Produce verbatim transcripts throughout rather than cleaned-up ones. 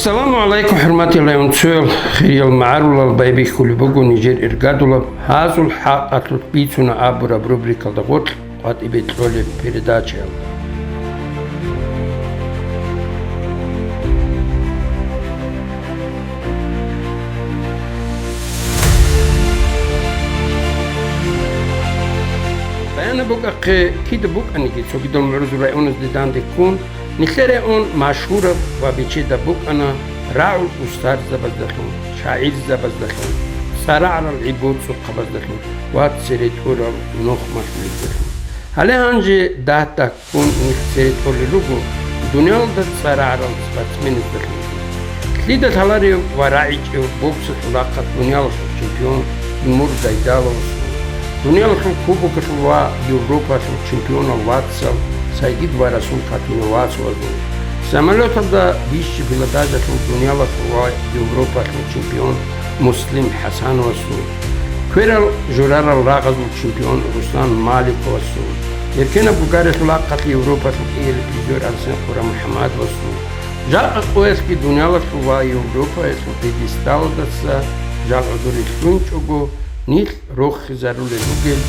Саламу гӀалайкум, хӀурматиял районцоял, хириял магӀарулал, байбихьулеб буго нижер иргадулаб «Гьазул хӀакъалъулъ бицуна» абураб рубрикалда гъоркь къватӀибе кьолеб передачаялда. Баянаб букӀахъе, кида букӀаниги, цогидал мугӀрузул районазде данде ккун, нилъер район машгьураб ва бечедаб букӀана рагӀул устарзабаздалъун, шагӀирзабаздалъун, цӀарагӀарал гӀибоцӀухъабаздалъун ва цере тӀурал нухмалъулездалъун. Гьале гьанже дагь-дагь ккун нилъ цере тӀолел руго дуниялалда цӀарагӀарал спортсменаздалъунги. Лъида лъаларев ва рагӀичӀев боксалъул рахъалъ дуниялалъул чемпион Тимур Гайдаловасул, дуниялалъул кубокалъул ва Европалъул чемпионал вацал Сайгид ва Расул Катуновасовазул, самолеталда бищи-пиладажалъул дуниялалъул ва Европалъул чемпион Муслим ХӀасановасул, кверал журарал рагъазул чемпион Руслан Маликовасул, эркенаб гугаралъул рахъалъ Европалъул кӀиялъул призер Арсен Къурамухьаммадовасул, жакъа къоялъги дуниялалъул ва Европаялъул пьедесталаздаса жал гӀодоре лъунчӀого, нилъ рохизарулел ругел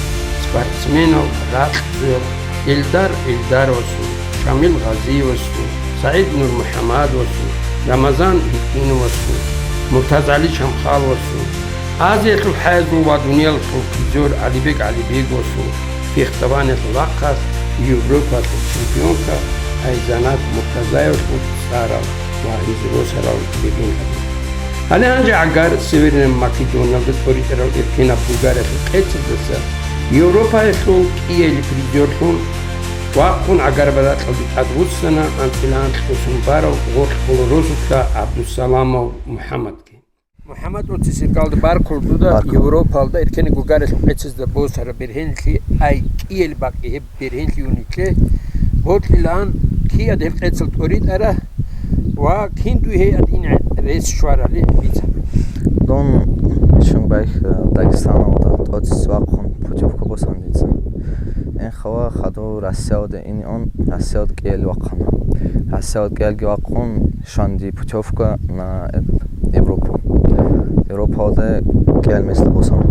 спортсменал ракьзуял Эльдар Эльдаровасул, Шамил Гъазиевасул, СагӀид НурмухӀаммадовасул, Рамазан ГьитӀиновасул, МуртазгӀали Шамхаловасул, Азиялъул хӀаязул ва дуниялалъул призер ГӀалибек ГӀалибеговасул, фехтованиялъул рахъалъ Европалъул чемпионка Айзанат Муртазаевалъул цӀарал ва гьезул росарал бегьин гьабун. Гьале гьанже гӀагар Северная Македониялда тӀоритӀарал эркенаб гугаралъул къецаздаса Европаялъул кӀиялъул призерлъун вахъун гӀагар базаралде тӀадвуссана анцӀила анкьго сум барав гъоркь росулъа ГӀабдусаламов МухӀаммадги. МухӀаммад, оцис иргалда баркула дуда. Баркула. Европалда эркенаб гугаралъул къецазда босараб бергьенлъи, ай кӀиялъ бакӀги гьеб бергьенлъи юнитлъе бокьилаан, киад гьеб къецал тӀоритӀара ва кин дуе гьей гьадин рес щварали бица. Дун бищун байх, э, Дагестаналда тӀоцис вахъун путевка босан дица. Эн хава хадув Россиялда инион, Россиялда кӀиялъ вахъана. Россиялда кӀиялъги вахъун, щван дие путевка на этот, Европу. Европалда кӀиялъ места босан.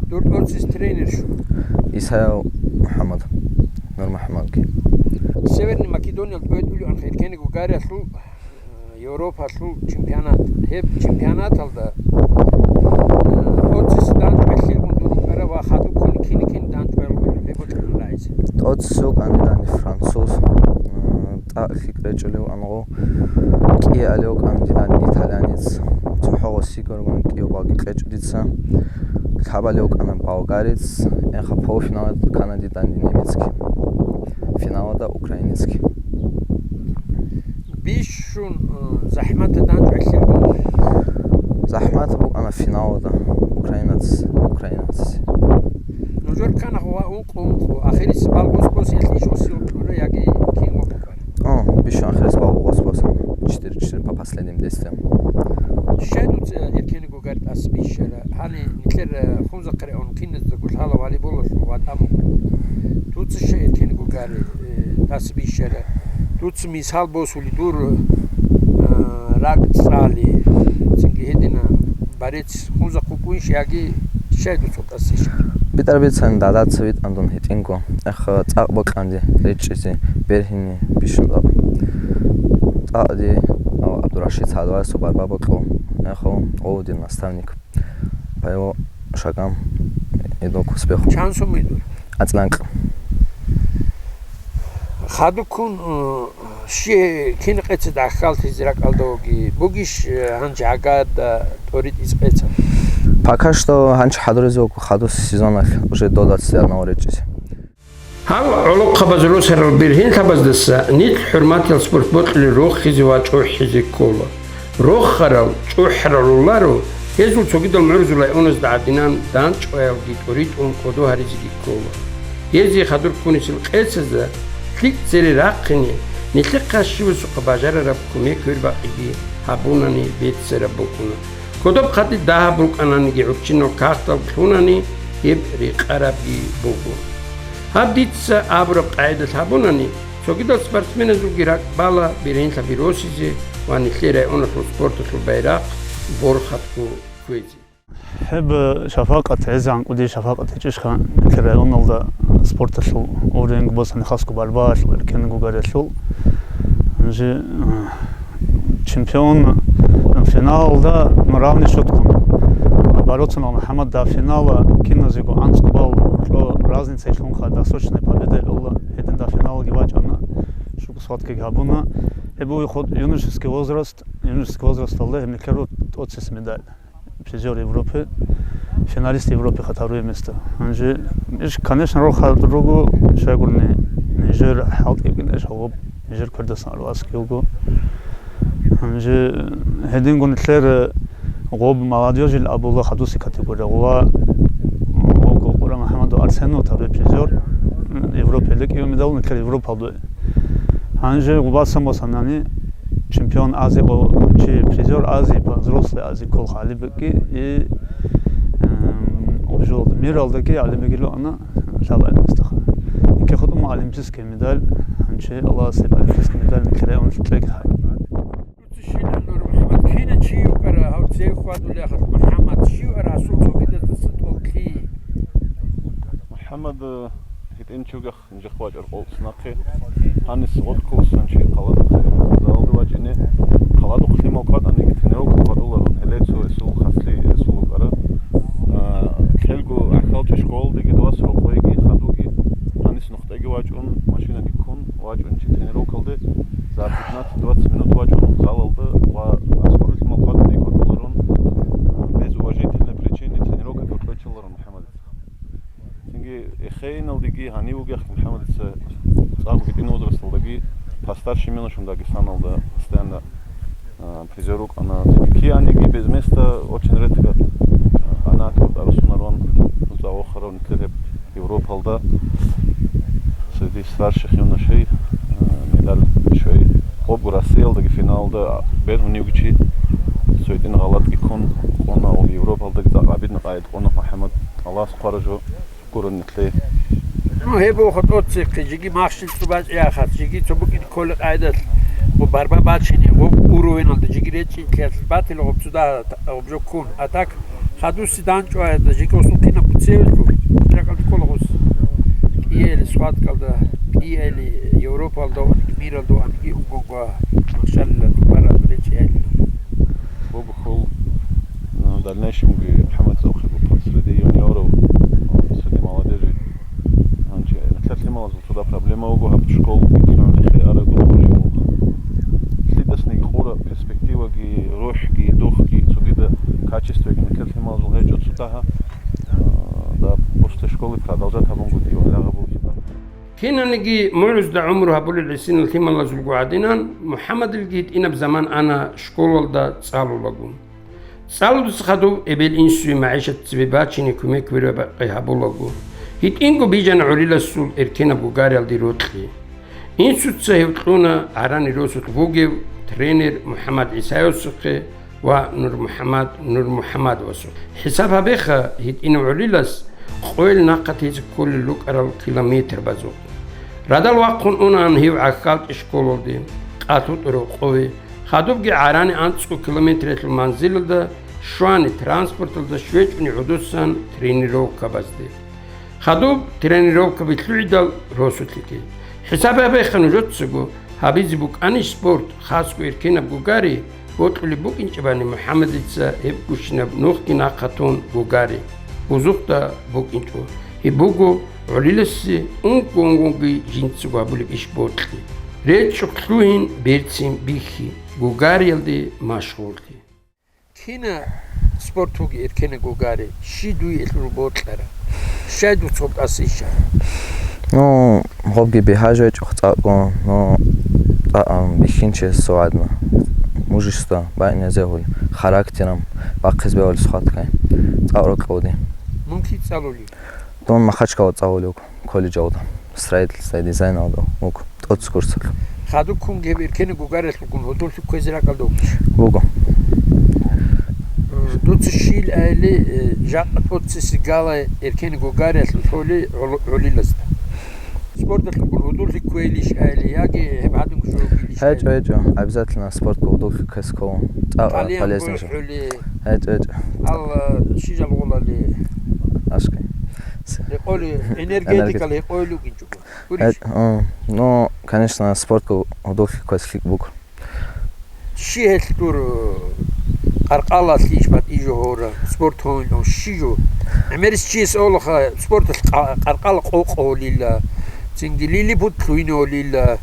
Дур тӀоцис тренер щун? Исаев МухӀаммад, Нур МухӀаммадги. Северный Македониялда тӀойтӀулев анха эркенаб гугаралъул Европалъул чемпионат. Гьеб чемпионаталда, э, тӀоцис данчӀвалъилгун дурукара ва хадуб ккун кин-кин данчӀвал гьеб бокьун рагӀизе. ТӀоцис вукӀан дидани француз, э, тӀакӀ лъикӀ речӀулев ангъо, кӀиалев вукӀан дидани итальянец, цохӀо гъосигоргун кӀио балги кьечӀо дица, лъабалев вукӀана болгарец, энха полуфиналалда ккана дидани немецги. Финалалда украинецги. Бищун, э, захӀматаб данчӀвалъилгун? ЗахӀматаб букӀана финалалда украинец, украинец. Нужер ккана хъугьа ункъо-ункъо. Ахирис балгъус босиялъищ осиялъура яги кинго букӀана? О, бищун ахирис балгъус босан. Четыре-четыре по последним действиям. Щай дуца эркенаб гугар тӀаса бищара? Гьаниб нилъер, э, хунзахъе район киназдаго лъала волейболалъул ватӀа мугӀ. Дуца щай эркенаб гугари, э, тӀаса бищара? Дуца мисал босулеб дур, э, ракӀ цӀали, цинги гьедина борец хунзахъ вукӀунищ яги щай дуца тӀаса бищара? БитӀар бицани, дагьдаца витӀан дун гьитӀинго. Эхха, цӀакъ бокьанди речӀчӀизе бергьине бищун цӀакъ. ЦӀакъ ди, ав, ГӀабдурашид Садваевсул барба бокьо. Эхо, о, дир наставник. По его шагам иду к успеху. Чан сум идур? АцӀиланкь. Хадуккун, э, щи кин къецад гӀахьаллъизе ракӀалда вуги, бугищ, э, гьанже гӀагада тӀоритӀиз къецад? Пока что гьанчи хӀадуризе вуго хадуси сезоналъ уже до двадцать одного речӀчӀизе. Гьал гӀолохъабаз росарал бергьенлъабаздаса нилъ хӀурматиял спорт бокьулел рохизе ва чӀухӀизе ккола. Рохарал, чӀухӀарал роларо, гьезул цогидал мугӀрузул районазда гӀадинан данчӀваялги тӀоритӀун кӀодо гьаризеги ккола. Гьезие хадур ккунисел къецазда лъикӀ цере рахъине, нилъехъа щивасухъа бажарараб кумек гьурбакьиги гьабунани беццараб букӀуна. Кодоб хъатӀи дагьаб рукӀананиги гӀурччинал кагътал лъунани гьеб рекъарабги буго. Гьаб дица абураб къагӀидалъ гьабунани, цогидал спортсменазулги ракӀ бала бергьенлъаби росизе, ва нилъер районалъул спорталъул байрахъ борхатго кквезе. Гьеб шафакъат гӀезегӀан кӀудияв шафакъат гьечӀищха нилъер районалда спорталъул уровень босани хасго борьбаялъул, эркенго гугариялъул. Гьанже, э, чемпион финалалда, ну, равный счёткун бороцунал МухӀаммад до финала киназего анцӀго балл гьоркьо разницайилъунха досрочная победа гьелъула, гьедин до финалалги вачӀана, щуго схваткаги гьабуна. Гьеб буго хутӀ юношеский возраст, юношеский возрасталда гьеб нилъер тӀоцесеб медаль. Призер Европы, финалист Европы, хатаруе место. Гьанже иш, конечно, рохал руго, щайгурни, нижер хӀалтӀи кӀинтӀеш гьавоб, нижер квердасан аскиуго. Гьанже гьединго нилъер гъоб молодёжил абула хадуси категория. Гъула гъоб Къуран МухӀаммадов Арсенов, второй призер, Европе ликӀио медал, нилъер Европалдуе. Гьанже гъубасан босанани чемпион Азии, о, чи призер Азии по взрослой Азии кколха ГӀалибекги и, эм, обжолда миралдаги ГӀалибеги луана лъала мистаха. Инке хутӀун олимпийский медаль, гьанчи Аллагьас олимпийский медаль киреун кьеги хай. Нур МухӀаммад, кина чи юкара гьав цев хьвадулехъ МухӀаммад, чи юкара асул цогидазда цо тӀолхъи? МухӀаммад, э, гьитӀин чугах Нижехъ вачӀар къолцӀ нахъе. Гьанис гъоркьо вуссанчи хъаладухъе залалде вачӀине. Хъаладухъ лъимал кватӀаниги тренировка кватӀуларун, гьеле цо эсул хаслъи эсул букӀара. А, кьелго гӀахьалчӀи школалдеги дова срокъойги хадуги. Гьанис нухтӀеги вачӀун, машинаги ккун вачӀун чи тренировкалде. За пятнадцать-двадцать минут вачӀун залалда ва аскӀоре лъимал кватӀаниги кватӀуларун. Без уважительной причины тренировка кьечӀоларун МухӀаммадица. Цинги эхейналдеги гьанив вугехъ МухӀаммадица цӀакъ гьитӀин возрасталдаги, по старшим юношам Дагестаналда постоянно, а, призер вукӀана. Цинги кианиги без места очень редко, а, ана тӀуртӀа русунарун, цӀакъ вохарав нилъер гьеб Европалда среди старших юношей, а, медаль щвей. Гъобго Россиялдаги финалда бергьуневги чи цо гьитӀин гъалатӀги ккун къона, гъоб Европалдаги цӀакъ обидно къайд къона МухӀаммад. Аллагьас хъвара жо гурони лъе. Ну, гьеб буго тӀоцехъе, жеги махщел цӀубачӀи ахат, жеги цо букӀин кколеб къайдалъ, гъоб барба бачине, гъоб уровеналда жеги речӀчӀинлъиялъ батила гъоб цо дагьа, гъоб жо ккун. А так, хадуси данчӀваязда жеги осул кинаб буцевелъул, ракӀалде ккола гъос. КӀиели схваткалда, кӀиели Европалда, миралда анги унгонгва, махщалила тӀубараб речӀчӀиялила. Бобухъул, э, дальнейшемги МухӀаммад цӀехъего среди юниоров, э, среди молодежи. Гьанчи нилъер лъималазул цода проблема вуго, гьаб школ битӀун нехе арагу тӀури вуго. Лъидасниги къура перспективаги, рухӀги, духги, цогида качествоги нилъер лъималазул гьечӀо цо дагьа. Э, да, после школы продолжать гьабунгутӀи ва лягъабул цо дагьа. Кинаниги мугӀузда гӀумру гьабулел гӀисинал лъималазулго гӀадинан, МухӀаммадилги гьитӀинаб заман ана школалда цӀалулаго. ЦӀалудаса хадув эбел-инсуе магӀишат цебе бачине кумек-вераб бакъи гьабулаго, гьитӀинго бижана гӀолиласул эркенаб гугариялде рокьи. Инсуца гьев кьуна гӀарани росулъ вугев тренер МухӀаммад ГӀисаевсухъе ва НурмухӀаммад НурмухӀаммадовасухъе. ХӀисаб гьабеха, гьитӀинав гӀолилас къойил нахъа тезе кколел рукӀарал километрбазухъ. Радал вахъун унаан гьев ГӀахьалчӀи школалде, къалъутӀарав къове, хадубги гӀарани анцӀго километриялъул манзилалда щвани, транспорталда щвечӀони гӀодосан тренировкабазде. Хадуб тренировкаби лъугӀидал росулъги. ХӀисаб гьабеха нужецаго, гьабизе букӀанищ спорт, хасго эркенаб гугари, бокьулеб букӀинчӀебани МухӀаммадица гьеб гущинаб нухги нахъа тун гугари, бузухъда букӀинчӀо. Гьеб буго гӀолиласе унго-унгоги жинцаго гьабулеб иш бокьи. РечӀчӀухъ лъугьин, берцин бихьи, гугариялде машгъуллъи. Кина спорт вуги эркенаб гугари, щи дуе гьелъул бокьараб? Щай дуца гъоб тӀаса иша? Ну, гъобги бигьа жо гьечӀо цӀакъго, но цӀакъ бихьинчиясул гӀадин, мужество бакӀине гьезегьули, характером бахъизе бегьули схваткай. ЦӀакъ рокьулди. Мун кин цӀалули? Дун Махачкала цӀалулев колледжалда, строительство дизайналда вуго, тӀоцебесеб курсалъ. Хадуб ккун гьеб эркенаб гугариялъулгун гьудуллъи кквезе ракӀалда вугищ? Вуго. Дуца щиб айли, э, жакъа тӀоцесеб галай эркенаб гугариялъул лъолей гӀол-, гӀолилазда? Спорталъулгун гьудул Гьудуллъи кквейлищ айли, яги гьеб гьадинго жо бугилищ? ГьечӀо, гьечӀо, обязательно спортго гьудуллъи кквес ккола. ЦӀакъ, а, полезный жо. ГьечӀо, гьечӀо. Алла, щи жал гъолали? Ашкъи. Гьекъоли, энергетикал гьекъойл вукӀинчӀого. Гурищ? ГьечӀо, м, ну, конечно, спортго гьудуллъи кквес лъикӀ буго. Щи гьелъ дур, э, къаркъалалъе иш батӀи жо гьора, спорт гьонилан щи жо? ГӀемерис чияс олаха, спорталъ къа-, къаркъала къокъ гьолила, цинги лили пут лъугьине гьолила,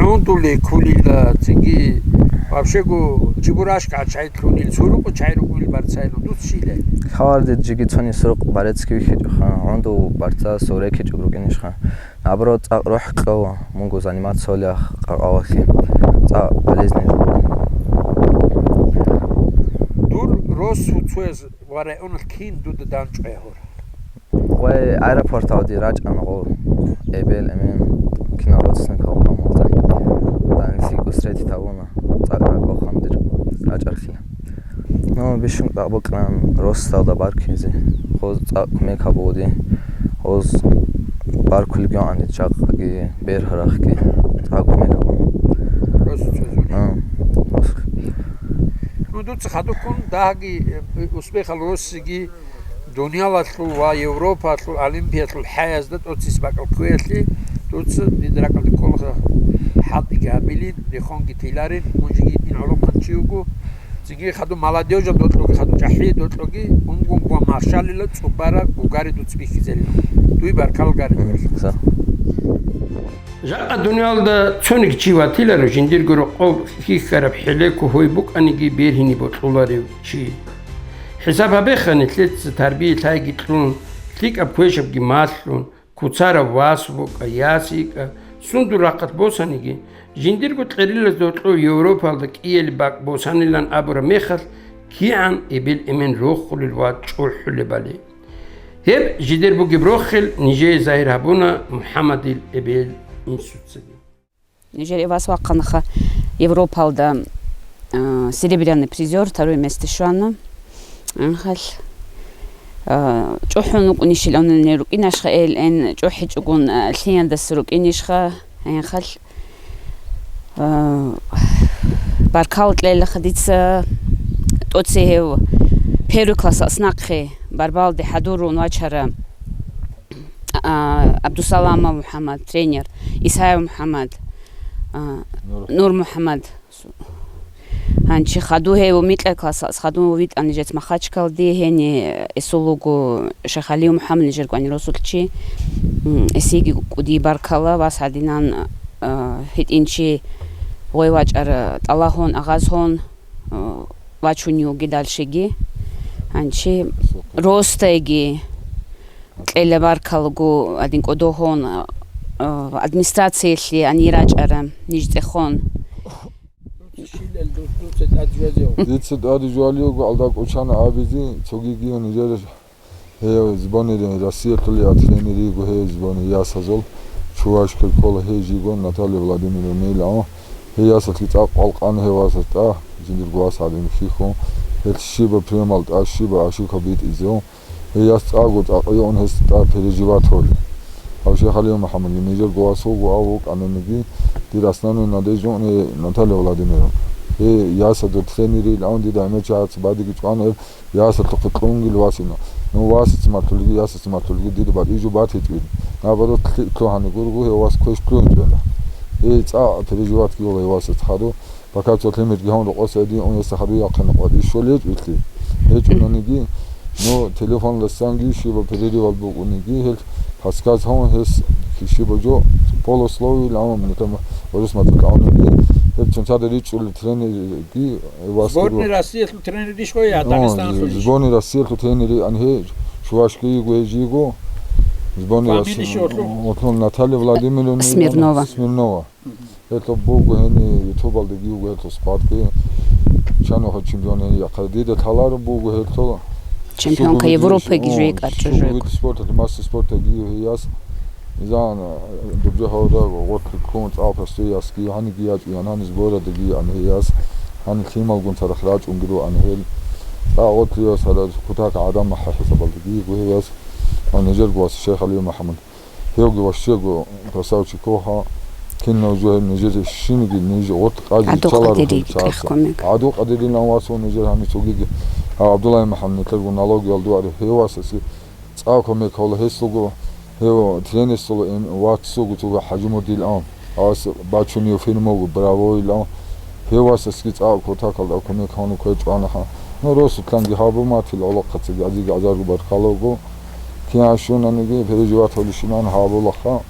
гӀундуле кколила, цинги вообще-го чебурашка чай лъунил, сурукъу чай рукӀунил барцайилан, дус щила? Хаварди жиги цони сурукъ барецги вихьичӀоха, гӀундул барца сурекичӀого рукӀинищха. Наоборот, цӀакъ рухӀ кьола, мунго заниматься гьолех къаркъалалъе. ЦӀакъ полезный жо. Дур рос цояз ва районалъ кин дуда данчӀвай гьур? Гъой аэропорталде рачӀана гъо, эбел, эмен, кинал родственникал гьавмалда. Данлъи встретить гьавуна, цӀакъ ракӀалхъан дир рачӀархъила. Ну, бищун тӀакъ букӀана росдалда баркизе, гъоз цӀакъ кумек гьабуди, гъоз баркулеб гьаниб жакъаги, бергьарахъги цӀакъ кумек гьабуна. Росу цо зури? А, росу. Ну, дуца хадуккун дагьги, э, успехал россиги, дуниялалъул ва Европалъул олимпиялъул хӀаязда тӀоцис бакӀал кквеялъе дуца дида ракӀалде кколаха хӀалтӀиги гьабилин, дехунги тиларин, мун жиги дин гӀолохъанчи вуго, цинги хадуб молодёжал докьоги, хадуб чӀахӀие докьоги, унгун гуан махщалила цӀубараб гугари дуц бихьизелин. Дуй баркал гари. Мгм, дуца. Жакъа дуниялда цониги чи ватиларо жиндирго рокъоб хьихьараб хӀелеко гьой букӀаниги бергьине бокьуларев чи. ХӀисаб гьабеха, нилъеца тарбия лъайги кьун, лъикӀаб квешабги малъун, куцарав вас вукӀа, яс йикӀа, сундул рахъалъ босаниги, жиндирго кьерилазда гьоркьов Европалда кӀиялеб бакӀ босанилан абураб мехалъ, кигӀан эбел-эмен рохулел ва чӀухӀулебали. Гьеб жидер бугеб рохел нижее загьир гьабуна МухӀаммадил эбел-инсуцаги. Нижер эвас вахъанаха Европалда, а, серебряный призёр, второе место щвана. Анхал, а, чӀухӀун вукӀунищил унани рукӀинашха эл, эн чӀухӀичӀогун, а, лъиялдаса рукӀинишха, анхал, а, баркал кьелаха дица тӀоцебе гьев первый класс аснахъе барбалде хӀадурун вачара. А, Абдусаламов МухӀаммад, тренер, Исаев МухӀаммад, а, Нур. Нур МухӀаммад. Гьанчи хаду гьев микьа классалъ, хаду витӀани жец Махачкалде, гьени эсул вуго Шайхалиев МухӀаммад, нижер гвани росулъчи. М, эсиги кӀуди баркала, вас гьадинан, а, гьитӀинчи гъой вачӀар тӀалагьун, агъазгьун, а, вачунев вуги дальшеги. Гьанчи ростайги кьела баркалаго, гьадин кӀодо гьон, а, администрациялъе гьанир рачӀара ниж цӀехон. Дица тӀаде жуалиего алда кӀочана абизе, цогиги нижер гьев сборный Россиялъул я тренер йиго, гьев сборный ясазул, чувашкал ккола гьей жиго, Наталья Владимировна йилан. Гьей ясалъги цӀакъ къвалкъана гьев васас тӀа, жиндирго вас гьадин хихьун. Гьел щибаб приемал тӀа, щибаб ошибка битӀизе. Гьей яс цӀакъго цӀакъ гьев ун гьес тӀа переживать гьолел. Гьав Шайхалиев МухӀаммадги нижерго вас вуго, гьав вукӀананиги, дир основной надежда ун гьей Наталья Владимировна. Гьей ясазул тренер йилан дида гӀемер чагӀаца бадиги чӀван гьеб ясалъухъе кьунгил васина. Ну, васица малъулги, ясица малъулги дида батӀи жо батичӀин. Наоборот, лъикӀ лъугьани гургу, гьев вас квеш лъугьинчӀела. Гьей цӀакъ переживать кьола гьев васица хаду. Пока цо лъимерги гьавун рокъоса гьедин ун гьесда хадуй ахъина къватӀи щолей гьечӀо вилълъи. ГьечӀунанги, ну, телефон ласанги, щибаб перерывал букӀуниги, гьел подсказ гьавун гьес щибаб жо полусловийл гьавун, там, гъорус мацӀалъ гьавуниги, гьеб цунцада ричӀчӀулел тренерги вас. Сборный Россиялъул тренерищ гьой, я, Дагъистаналъулищ? Сборный Россиялъул тренер ан гьей, чувашкийиго гьей жиго. Сборный Россия. Фамилия щолъул? Отлъун Наталья Владимировна Смирнова. Смирнова. Гьелъул буго гьени ютубалдаги вуго гьелъул спортги. Чанухъа чемпион гьени яхъа дида лъалареб буго гьелъул. Чемпионка Европы гижуи карчӀужуи. Вид спорта, мастер спорта гиев гьияс. Изан дубжа гьавда гъотлъи ккун цӀал простой ясги гьаниги ячӀиян, гьани сборадагиян гьияс. Гьани лъималгун царахъ рачӀунги руан гьел. ЦӀа гъотлъиялъ гьалар кутак гӀадамал хӀисабалдаги гьияс. Гьани жергуас Шайхалиев МухӀаммад. Гьевги ващего красавчик вуха. Кинав жо гьеб нижер щинги ниж гъоркь къазе ГӀадул чаларухъе Къадири чагӀаца. Кьехъ кумек. ГӀадул Къадирилан вас ва нижер гьанив цогиги, гьав ГӀабдуллагь МухӀаммад, нилъерго налоги гьалдуаре, гьев васасги цӀакъ кумек гьавла гьесулго, гьев тренерсула ин вацлуго цого ХӀажимурдилан, гьас бачунев фирмавго Бравоилан, гьев васасги цӀакъ кутакалда кумек гьавун кквечӀонаха. Ну, росулъанги гьабу матил гӀолохъацаги азиги азарго баркалаго. Киян щунаниги, переживать гьавлищинан гьабулаха.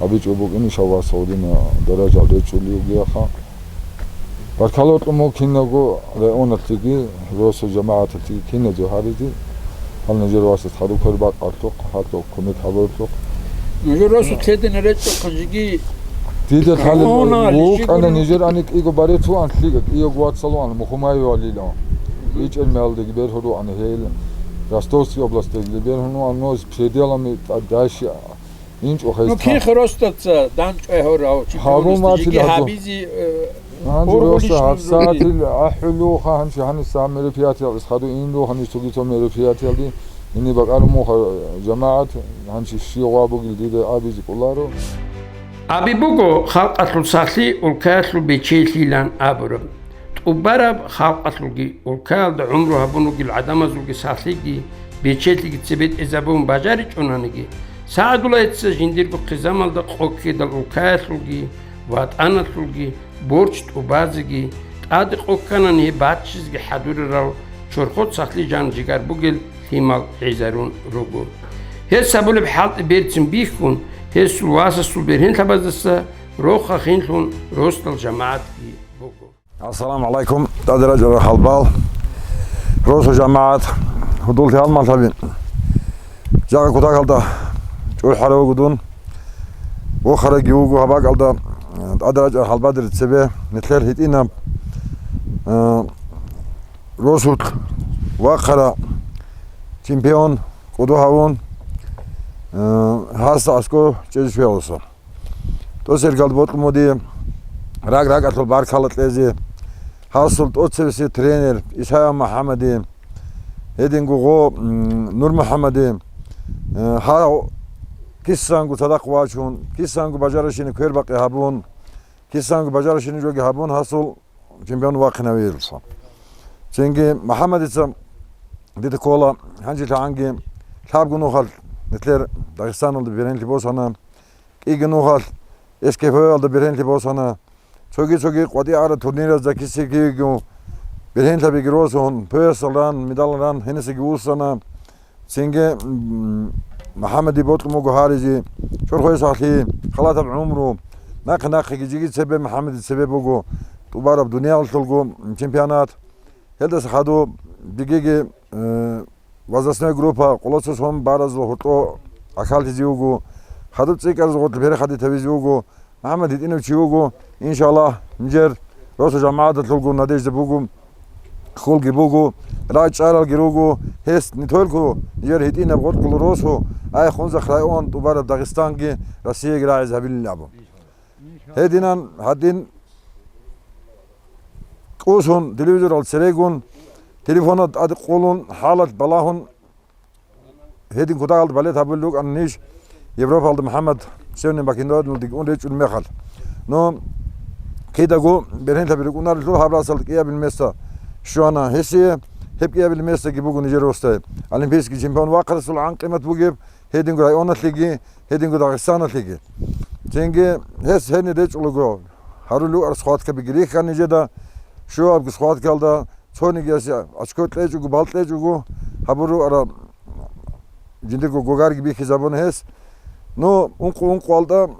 АбичӀо букӀинищ гьав вас гьадин даража речӀулев гияха. Баркала кьун кинабго районалъеги, росу жамагӀаталъеги киназего гьаризе. Гьал нижер васас гьаруккар бакъалъухъ, гьалъухъ кумек гьабуралъухъ. Нужер росу лъедина речӀухъан жиги. Дида лъалеб Гьуна, вукӀана лищи нижер ани кӀиго барецу анлъи, кӀиго вацалу ан Мухумаевалила. ИчӀел меялдеги бергьуру ан гьел. Ростовский областеги бергьуну ан ноз пределами дальше. ИнчӀо Ну, хӀеста. Кин херостаца данчӀвай гьорав чи Гьабун гьоросда, батил жеги гьабу. Гьабизи, э, Гьанже ургъулищ росла нур гьабсагӀатил ругин. АхӀулуха, гьанчи гьанисса мероприятиялдис хадуинлу, гьанис цогицо мероприятиялди, ини бакӀарун муха жамагӀат, гьанчи щи гъва бугил дида абизе кӀоларо. Аби буго халкъалъул сахлъи улкаялъул бечейлъилан абураб. ТӀубараб халкъалъулги, улкаялда гӀумру гьабун ругел гӀадамазулги сахлъиги, бечелъиги цебетӀезабун бажаричӀонаниги, СагӀадуллаца жиндирго хъизамалда къоккидал улкаялъулги, ватӀаналъулги, борч тӀубазеги, тӀаде къокканани гьеб баччизеги хӀадурарал чорхол сахлъи жан-жигар бугел лъимал гӀезарун руго. Гьес гьабулеб хӀалтӀи берцин бихьун, гьесул васасул бергьенлъабаздаса рохха-хинлъун росдал жамагӀатги буго. Ассаламу гӀалайкум, тӀаде рачӀарал хӀалбал, росу жамагӀат, гьудуллъи гьалмагълъаби. Жагъа кутакалда чӀухӀарав вуго дун, вохараги вуго гьаб бакӀалда, тӀаде рачӀарал хӀалбадер цебе нилъер гьитӀинаб, э, росулъ вахъара чемпион кӀодо гьавун, э, гьасда аскӀо чӀезе щвеялъуса. ТӀоцеркал бокьун буго дие ракӀ-ракӀалъул баркала кьезе, гьасул тӀоцебесеб тренер Исаев МухӀаммаде, гьединго гъо, м, Нур МухӀаммаде, э, гьав кисанго цадахъ вачун, кисанго бажаращине квербакъи гьабун, кисанго бажаращине жоги гьабун, гьасул чемпион вахъинавиялъуса. Цинги МухӀаммадица дида ккола, гьанже лъагӀанги лъабго нухалъ нилъер Дагъистаналда бергьенлъи босана, кӀиги нухалъ С К Ф-ялда бергьенлъи босана, цоги-цоги къватӀиараб турниразда киси-кигиго бергьенлъабиги росун, поясал ран, медал ран гьенисаги вуссана. Цинги, м, МухӀаммаде бокьун буго гьаризе, чорхое сахлъи, халатаб гӀумру, нахъе-нахъеги жиги цебе МухӀаммаде цебе буго тӀубараб дуниялалъулго чемпионат. Гьелдаса хадуб жигиги, э, возрастной группа къоло цо сон баразул гьоркьо ахьаллъизе вуго, хадуб цӀикӀкӀаразул гъорлъ перехадить гьавизе вуго, МухӀаммад гьитӀинав чи вуго, иншаллагь, нижер росу жамагӀаталъулго надежда буго, хьулги буго, рагӀи чӀаралги руго, гьес не только нижер гьитӀинаб гъоркьул росу, ай Хунзахъ район, тӀубараб Дагъистанги, Россияги рагӀизе гьабилин абун. Гьединан гьадин кӀусун, телевизорал церегун, телефонал тӀаде къулун, хӀалалъ балагьун, гьедин кутакалда балет гьабулел рукӀана ниж Европалда МухӀаммад Севнин Бакиндоналдеги ун речӀчӀулеб мехалъ. Ну, кидаго бергьенлъаби рукӀунарелъул гьаб расалда кӀиабил места щвана гьесие, гьеб кӀиабил местаги буго нижер росдае. Олимпийский чемпион вахъарасул гӀан-къимат бугеб, гьединго районалъеги, гьединго Дагъистаналъеги. Цинги гьес гьенир речӀчӀулаго гьарулев рукӀарал схваткабиги рихьана нижеда, щуабго схваткалда цонигиясе очко кьечӀого, бал кьечӀого, гьабурав ара жиндирго гогарги бихьизабуна гьес. Ну, ункъо-ункъоялда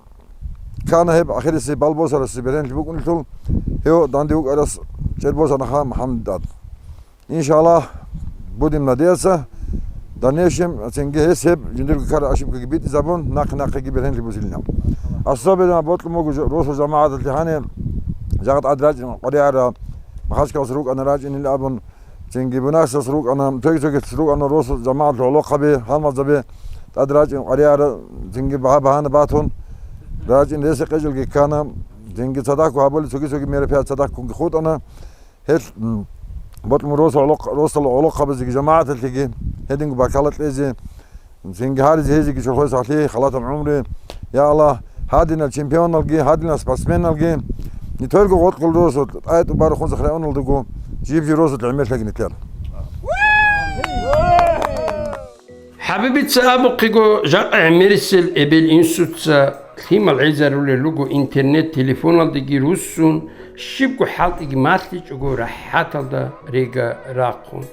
ккана гьеб ахирисеб бал босарасе бергьенлъи букӀунелъул, гьев данде вукӀарас чӀер босанаха МухӀаммад тӀад. Иншаллагь, будем надеяться, в дальнейшем цинги гьес гьеб жиндирго ккарал ошибкаги битӀизабун, нахъе-нахъеги бергьенлъи бусилинал. Особенно бокьун буго жо-, росу жамагӀаталъе гьаниб, жагъа тӀад рачӀин къваригӀарал, Махачкалас рукӀана рачӀинил абун, цинги Буйнакскалас рукӀана, цоги-цогидас рукӀана росу жамагӀаталъул гӀолохъаби, гьалмагъзаби тӀад рачӀин къваригӀарал, цинги багьа-багьана батун, рачӀин ресекъечӀелги ккана, цинги цадахъго гьабулел цоги-цоги мероприятие цадахъгоги хутӀана. Гьел, м, бокьун росу гӀолохъ-, росдал гӀолохъабазеги жамагӀаталъеги гьединго баркала кьезе, цинги гьаризе гьезиеги чорхое сахлъи, халатаб гӀумру. Я Аллагь, гьадинал чемпионалги, гьадинал спортсменалги, нилъерго гъоркьул росулъ, тӀай-тӀубарухъун захъ районалдаго, жиб-жиб росулъ гӀемерлъаги нилъер. ХӀабибица абухъего, жакъа гӀемерисел эбел-инсуца лъимал гӀезарулел руго интернет-телефоналдеги руссун, щибго хӀалтӀиги малъичӀого рахӀаталда рега рахъун.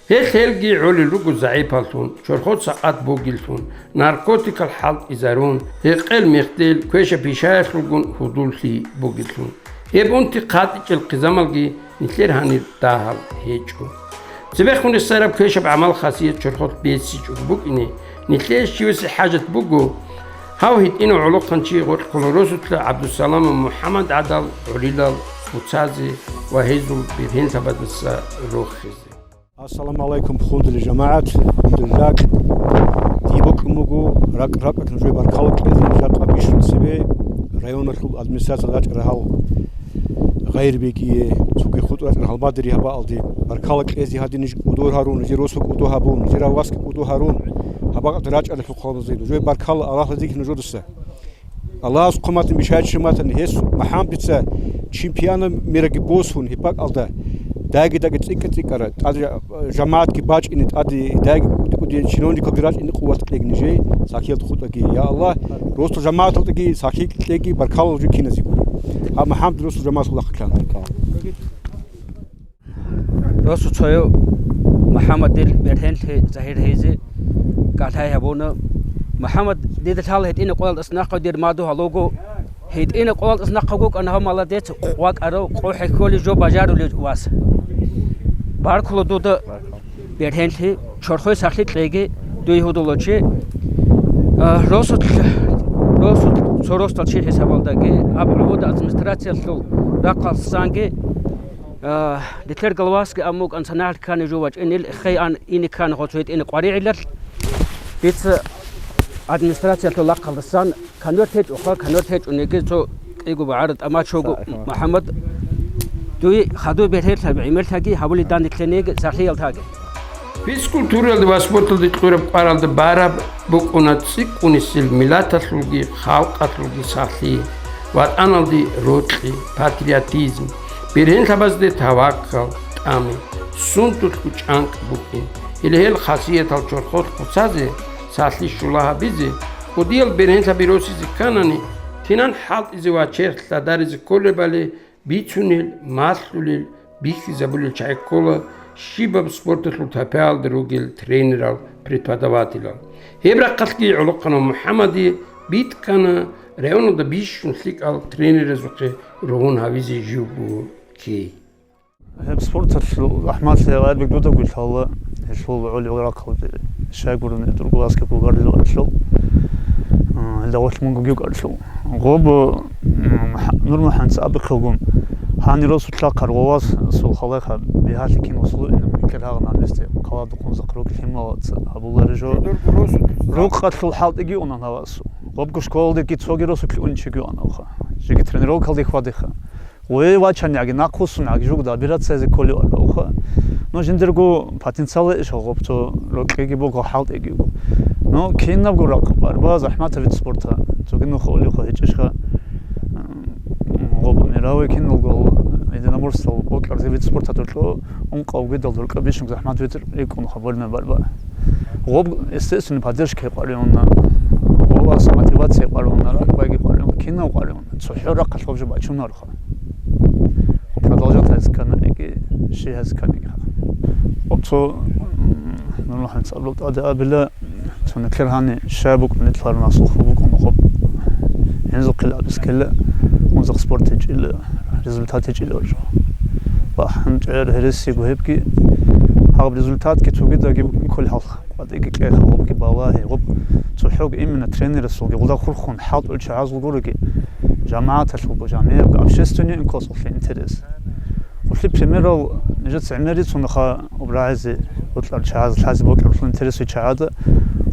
Гьел-гьелги гӀолел руго загӀипаллъун, чорхол сакъат бугеллъун, наркотикал хӀалтӀизарун, гьекъел-мекъдел, квеша-пишаялъулгун гьудуллъи бугеллъун. Гьеб унти хъатӀичӀел хъизамалги нилъер гьанир дагьал гьечӀо. Цебехун рехсараб квешаб гӀамал-хасият чорхолъ бецичӀого букӀине, нилъее щивасе хӀажат буго, гьав гьитӀинав гӀолохъанчи гъоркь хъуларосулъа ГӀабдусаламов МухӀаммад гӀадал гӀолилал куцазе ва гьезул бергьенлъабаздаса рохизе. Ассаламу гӀалайкум, хундрил жамагӀат, хундрил ракь. Дие бокьун буго ракӀ-ракӀалъ нужее баркала кьезе, жакъа бищун цебе районалъул администрация рачӀарал гьал гъайрбегие, цоги хутӀ рачӀарал гьал бадри гьабаалде баркала кьезе, гьадин ниж кӀудо гьарун, нижер росу кӀудо гьабун, нижер аваски кӀудо гьарун, гьабаалде рачӀаралъул хъалмазе нужее баркала, Аллагьас разилъи нужеца. Аллагьас хъуматан бишайчи матан, гьес МухӀаммадица чемпионат мираги босун, гьеб бакӀалда дайги-дайги цӀикӀкӀа-цӀикӀкӀара, тӀад жа-, жамагӀатги бачӀине, тӀад дайги кӀуди-кӀуди чиновникалги рачӀине къуват кьеги нижее, сахлъиялда хутӀаги. Я Аллагь, росу жамагӀаталдаги сахлъи кьеги, баркала жо киназего. Гьаб МухӀаммад росу жамагӀаталда лъан. Росу цояв МухӀаммадил бергьенлъи загьир гьейзе кӀалъай гьабуна. МухӀаммад, дида лъала гьитӀина къоялдаса нахъа дир мадугьал вуго. ГьитӀина къоялдаса нахъа вукӀана гьав, молодец, къвакӀарав, къо хӀехьолей жо бажарулев вас. Баркула дуда бергьенлъи, чорхой сахлъи кьеги, дуй гьудулав чи. А, росулъ, росулъ цо росдал чи хӀисабалдаги, аб гӀобода администрациялъул рахъалъсанги, А, нилъер главасги абун букӀана, цо нахъ ккани жо вачӀин, ил эхей ан ине ккани гъоцо гьитӀине къваригӀелалъ. Дица администрациялъул рахъалдасан конверт гьечӀоха, конверт гьечӀониги цо кӀиго багӀараб тӀамачавго, МухӀаммад, дуй хадуй бергьенлъаби гӀемерлъаги гьабулей данделъениги сахлъиялдаги. Физкультуралда ва спорталда кьураб кӀваралда бараб букӀуна цӀикӀкӀунисел миллаталъулги халкъалъулги сахлъи, ватӀаналде рокьи, патриотизм, бергьенлъабазде таваккал, тӀами, сундулъго чӀанкӀ букӀин. Гьеле гьел хасиятал чорхолъ куцазе, сахлъи щула гьабизе, кӀудиял бергьенлъаби росизе кканани, кинан хӀалтӀизе ва черх лъадаризе кколебали бицунел, малъулел, бихьизабулел чагӀи ккола щибаб спорталъул тапаялда ругел тренерал, преподавателал. Гьеб рахъалъги гӀолохъанав МухӀаммаде битӀкана районалда бищун лъикӀал тренеразухъе ругьун гьавизе живго ккей. Гьеб спорталъул захӀмалъи гъайбек дудаго лъала, гьелъул гӀолеб рахъалде щайгуреб дурго васги гугариларелъул, а, гьелда гъорлъ мунго гьукъарелъул. Гъоб, м, Нурмухьанца абихъалгун, гьанир росулъа Къаргъовасул халайха бигьалъи кин усулуинаб микьер гьагъ наместе хъаладухъун захъ ругел гьималаца гьабулари жо. Рукъалъул хӀалтӀиги унан гьавасу. Гъобго школалдеги цоги росулъ уничиги анавха. Жеги тренировкалде хьвадиха. Гъое вачанигӀаги, нахъвуссунигӀаги жугда операциязе кколев аргавха. Ну, жиндирго потенциал иш гъоб, цо рокьиги буго, хӀалтӀиги буго. Ну, кинабго рахъ, борьба, захӀматаб вид спорта. Цоги нуха улевха гьечӀищха, м, гъоб мировой киналго единоборствал бокьарзе вид спорта туркьо, ункъав гидал дуркьа бищун захӀмат вид рикӀкӀунха, больная борьба. Гъоб, естественно, поддержка гьекъаревна, гъобас мотивация гьекъаревна, ракӀбайги гьекъаревна, кинав гьекъаревна, цохӀо рахъалъ гъоб жо бачунарха. Продолжать гьазе ккананиги, щи гьазе кканиги. Гъоб цо, м, Нурмухьаммад цӀабрал тӀаде абила, цо нилъер гьани щай букӀун, нилъер насухъ букӀун гъоб. Гьензухъил абискила, унзахъ спорт гьечӀила, результат гьечӀила жо. БахӀан чӀер гьересиго гьебги, гьаб результатги цогидаги букӀин кколеб гьалха. КъватӀиги кьеха гъобги балагье, гъоб цохӀоги именно тренерасулги гъуда хурхун хӀалтӀул чагӀазул гуроги, жамагӀаталъулго, жамигӀабго, общественный инкосулъе интерес. Хъулъи примерал нижеца гӀемер рицунха обрагьизе, бокьар чагӀаз, лъазе бокьарлъун интерес вичагӀада,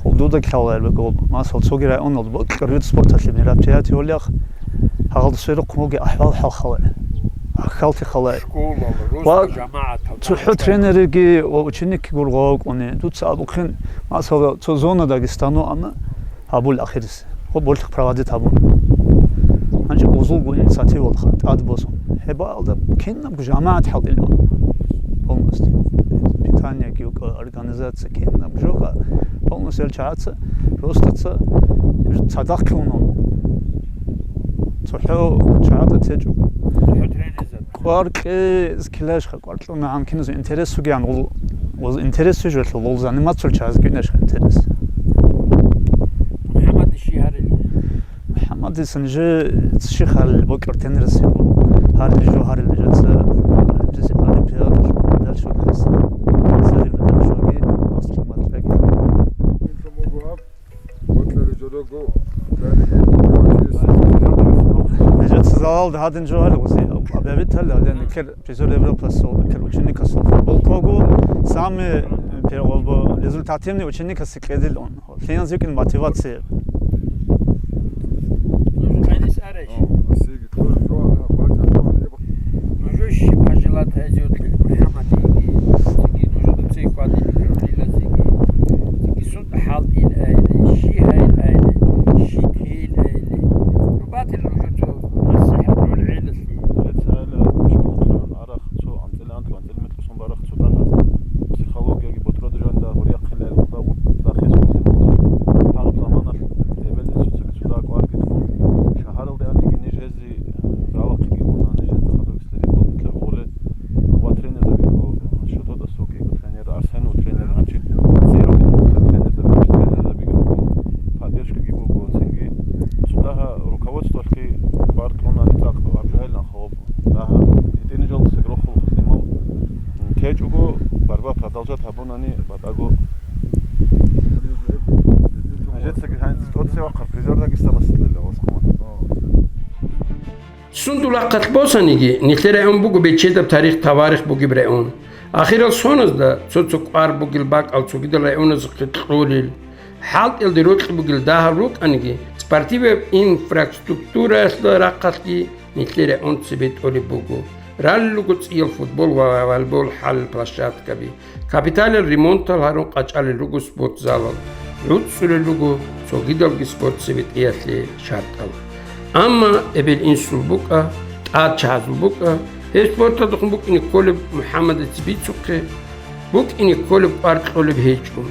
гъоб дуда ккалаялбего, масал, цоги районалда бокьар вид спорталъе мероприятие гьолех, гьагъалда сверухъун вуги ахӀвал-хӀал халай, ахӀалти халай. Школал, ва росла жамагӀатал цохӀо тренерги ва ученикги гургъа вукӀуни, дуца абухъин, масала, цо зона Дагестано ана гьабул ахирис. Гъо боллихъ проводить гьабун. Гьанже узулго инициативалха тӀад босун. Гьебаалда кинабго жамагӀат хӀалтӀилан полностью. Питаниеги йукӀа, организация кинабго жо-, полностью гьел чагӀаца, росдаца цадахъ ккунун. ЦохӀо чагӀада течӀо. ЦохӀо тренерзаби. КӀвар кье-, килаешха кӀвар кьуна гьан киназул интерес вугеян, гъул, гъул интерес вижулъул, гъул заниматься чагӀазги винашха интерес. МухӀаммадица щиб гьарилищ? МухӀаммадица нижер цӀишихъ гьарилел бокьор тенрасиго гьарилел жо гьарилел жаца олимпиадалъ медаль щвакӀарас. Садил медаль щваги, маслу матлъаги. Нижеца залалда гьадин жо гьарилузи, объявить гьарилан, гьале никер призер Европасул, никер ученикасул футбол кого, самый, э, пе-, результативный ученикасе кьедилан. Лъиянзе йикӀин мотивация. Нуж къайдис арай. Нуж щиб пожелать гьазе вукӀин МухӀаммадиги, цинги нужеда цей хьвадин микрорайоназеги, цинги сунда хӀалтӀил айли, щи гьайил айли, щи тейил айли. Рубатил нужер цо насихӀат роль гӀелалъе. Лецайла школтан арахъ цо анцӀила анцӀ-, анцӀила метр Барах цо дагьаб психологияги ботӀродажанда гьорияхъилел худа гъурда хес бухъин буго. Гьаб заманалъ эбел-инсуцаги цо дагь кӀварги тун, шагьаралде андиги ниж гьези залахъеги уна, ниж гьезда хадурги лъеридал бикер гъоле ва тренерзабиги гьо, Шотодасулги тренер, Арсенул тренер, гьанчи церуги тренерзаби, гьанчи тренерзабиги буго, поддержкаги буго, цинги цо дагьа руководстволъги кӀвар кьуна цӀакъ абжагьилан хаб. Дагьа гьитӀинаб жолдаса рохулха лъимал. КечӀого борьба продолжать гьабунани батӀаго. Нижецаги гьанже тӀоцевахъа призер Дагестанасда лъела васкъун. Сундулахъалъ босаниги, нилъер район буго бечедаб тарих-таварих бугеб район. Ахирал соназда цо-цо кӀвар бугел бакӀал цогидал районазухъе кьолел, хӀалтӀиялде рокьи бугел дагьал рукӀаниги, спортиваб инфраструктураялда рахъалъги нилъер район цебе тӀолеб буго. Ралел руго цӀиял футбол ва волейбол хӀалил площадкаби, капиталил ремонтал гьарун къачӀалел руго спортзалал, гӀуцӀулел руго цогидалги спорт цебетӀеялъе шартӀал. Амма эбел-инсул букӀа, тӀад чагӀазул букӀа, гьеб спорталдехун букӀине кколеб МухӀаммадица бицухъе, букӀине кколеб кӀвар кьолеб гьечӀо.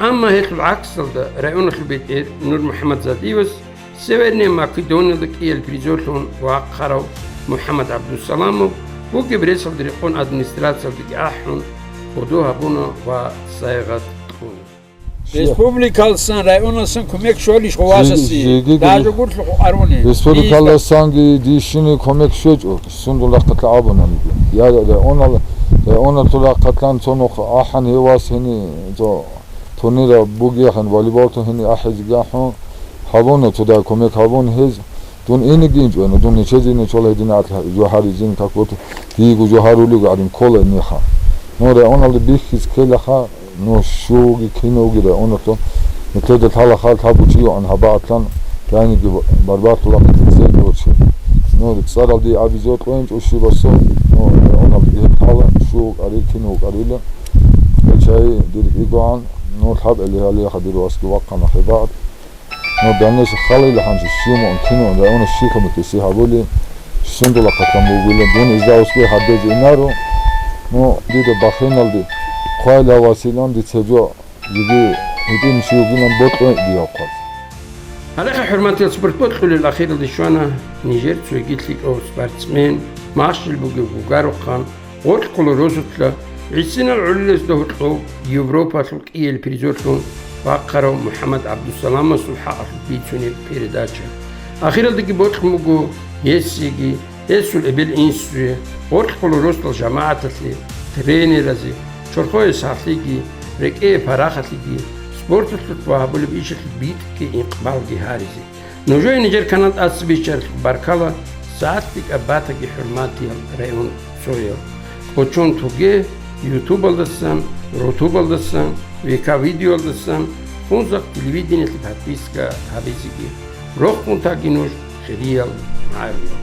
Амма гьелъул гӀаксалда районалъул бетӀер Нур МухӀаммадзадиевас Северная Македониялда кӀияб призерлъун вахъарав МухӀаммад ГӀабдусаламов бугеб ресалда рекъон администрациялдеги ахӀун, кӀодо гьабуна ва сайгъат кьуна. Республикалдасан, районалдасан кумек щолищ гъов васасе? Жеги-, жеги-, даже гурлъухъ аруни. Республикалдасанги дищине кумек щвечӀо, сундул рахъалъа абунаниги. Я районал, районалъул рахъалъан цо нух ахӀан гьев вас гьени, цо турнира бугехъан волейболтун гьени ахӀизеги ахӀун, гьабуна цо дагь кумек гьабун гьез. Дун инеги инчӀо, дун нечезе нечола гьедин атла жо гьаризин, как будто дийго жо гьарулего гӀадин ккола гьениха. Ну, районалда бихьиз ккелаха, ну, щуги киноги районалъул. Метледа лъалаха лъабго чи йоан гьабаалъан, дайниги барбатула метлезе ночи. Ну, цӀаралде абизе кьвенчӀо щибасо, ну, районалда гьеб хала, щуг арил, кино арила. Гьел чай дир игоан, ну, лъаб гьалиха дир васги вахъана хӀебаат. Ну, данеш халила гьанже щимун, кинун, района щихъа бетиси гьабули, сундула хъатан бугула, дун издаусги гьардез инаро. Ну, дида бахиналди, хъвайла василан дица жо, жиги гьитӀин щугилан бокьун диявхъаз. Гьалеха, хӀурматиял, спорт бокьулел ахиралде щвана нижер цоги лъикӀав спортсмен, махщел бугев гугарухъан, гъоркьулел росулъа гӀисинал гӀолилазда гьоркьоб Европалъул кӀияб призерлъун вахъарав МухӀаммад ГӀабдусаламасул хӀакъалъулъ бицунеб передача. Ахиралдаги бокьун буго гьесиеги, гьесул эбел-инсуе, гъоркьулел росдал жамагӀаталъе, тренеразе, чорхое сахлъиги, рекӀее парахалъиги, спорталъухъ ва гьабулеб ишалъе битӀги инкъбалги гьаризе. Нужее нижер канал тӀаса биччаралъухъ баркала, сагӀат лъикӀаб батаги, хӀурматиял район цоял. Кочон тоге ютубалдасан, рутубалдасан, ВК видеоялдасан, Хунзахъ телевидениялъе подписка гьабизеги. Рохун таги нуж хириял магӀарулал.